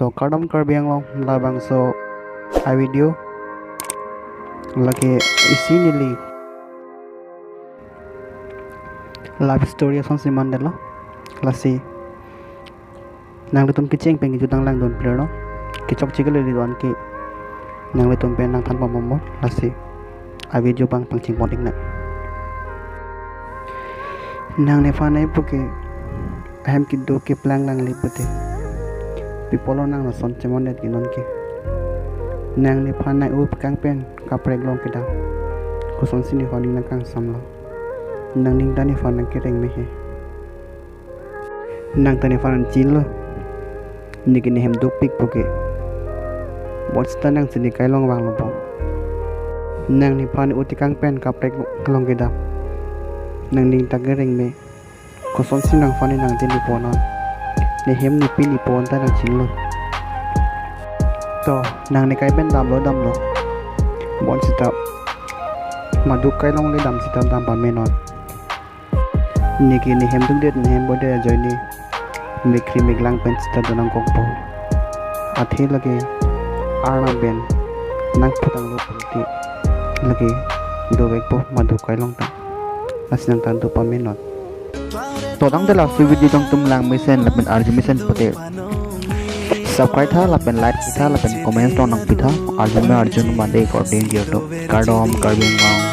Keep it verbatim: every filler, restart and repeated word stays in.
To kardom Karbi Anglong, labangso a-video lake isi neli love story asonsi mandetlo. Lasi nanglitum kecheng pen kejut nanglangdun plir lo. Kechokche kali don ke nanglitum pen nangthan pamomon. Lasi a-video bang pangcheng pon iknang. Nangnephan nai puke ahem kedo keplang langle pute, pi apotlo nang lason chemondet ke non ke. Nangnephan nai-o pakang pen kaprek long kedam. Kosonsi nephan ning nangkangsamlo? Nangning ta nephan nangkereng me he. Nang ta nephan nangchinilo. Neke nehem dukpik puke, bonsita nang chini kailong vanglo bo. Nangnephan nai-o tekang pen kaprek long kedam. Nangning ta kereng me. Kosonsi nangphan ne nangdin nipo non? Nehem nepi nepo anta nangchinilo. To, nang nekai pen damlo damlo. Bonsita madu kailongle dam sita dam pame non. Neke nehem dukdet, nehem boidet ajoine mekri meklang pen sita donangkokpo. Athe lake Arnam pen nangputanglo pulote lake dovekpo madu kailong ta. Lasi nang ta do pame non. To tangte laso video jongtum lang mesen lapen arju mesen pute, subscribe tha lapen like tha lapen comments tong nangpi tha. Arju me arju mande kordin jirto. Kardom Karbi Anglong.